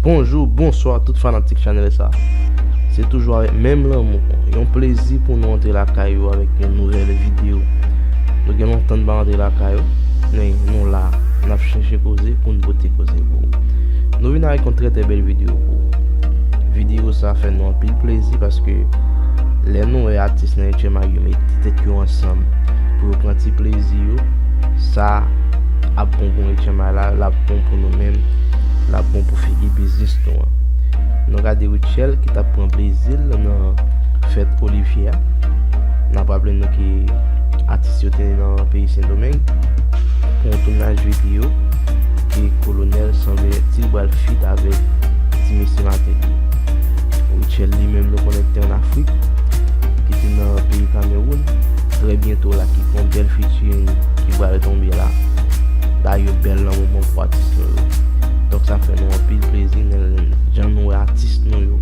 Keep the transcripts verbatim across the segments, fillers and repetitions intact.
Bonjou, bonswa tout fanatik chanèl sa. Se toujou avèk menm lanmou, yon plezi pou nou antre lakay ou avèk yon nouvèl videyo. Nou gen lontan n pa antre lakay ou, men nou la, n ap chèche koze pou n pote koze pou ou. Nou vin avèk yon trè trè bèl videyo pou ou. Videyo sa fè nou anpil plezi paske lè nou wè atis nan H M I yo mete tèt yo ansanm pou yo pran ti plezi yo, sa ap bon pou H M I la, l ap bon pou nou menm, l ap bon pou figi biznis nou an. Nou gade Rutshelle ki t ap pran plezi l nan fèt Olivye a. N ap raple nou ke atis yo te nan peyi Sendomeng pou yon tounaj videyo ke Kolonèl sanble di l pral feat avèk ti mesye Martelly. Rutshelle li menm nou konnen ki te ann Afrik, ki te nan peyi Kamewoun. Trè byento la ki gen yon bèl featuring ki pral tonbe la. Dayè bèl lanmou pou atis nou yo. Donk sa fè nou anpil plezi nan jan nou wè atis nou yo,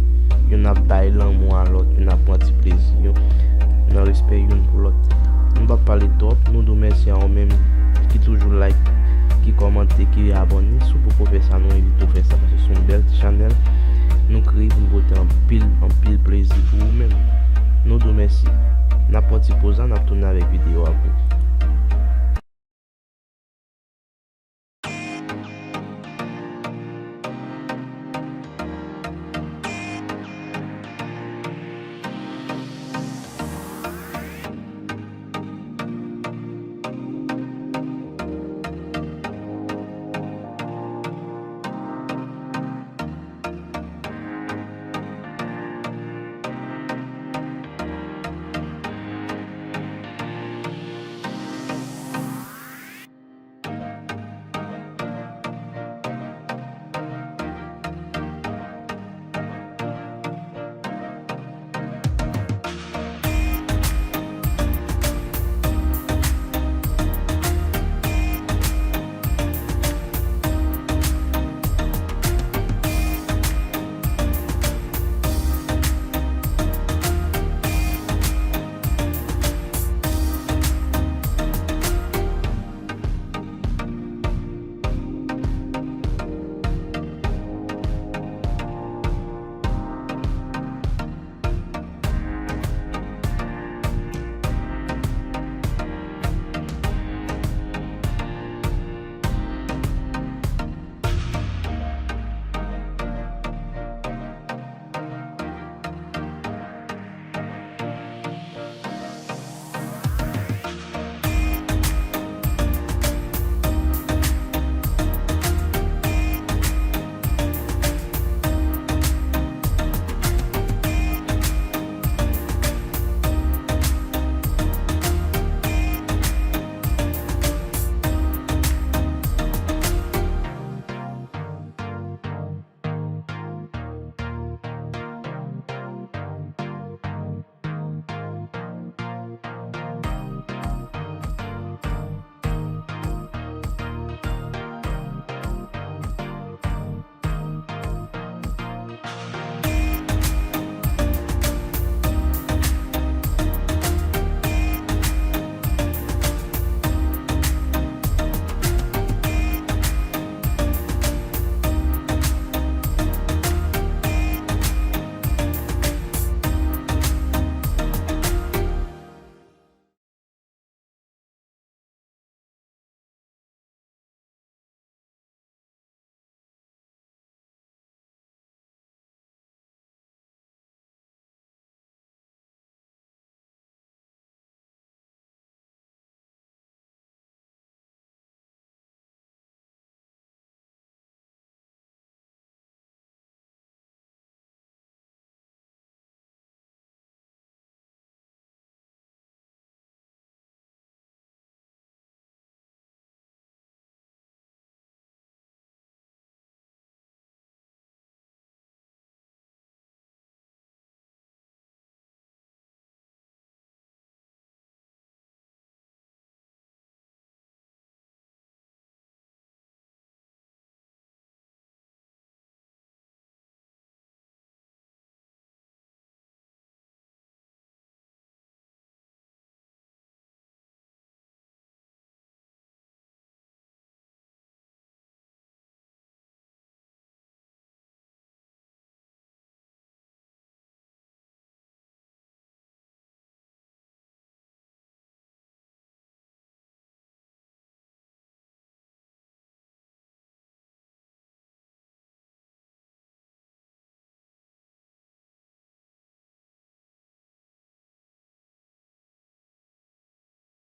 youn ap bay lanmou a lòt, youn ap pran ti plezi yo nan respè youn pou lòt. Nou p ap pale twòp, nou di w mèsi a ou menm ki toujou like, ki kòmante, ki abòne. Si w poko fè sa, nou envite w fè sa paske se yon bèl ti chanèl nou kreye pou n pote anpil, anpil plezi pou ou menm. Nou di w mèsi. N ap pran ti poz la, n ap tounen avèk videyo a pou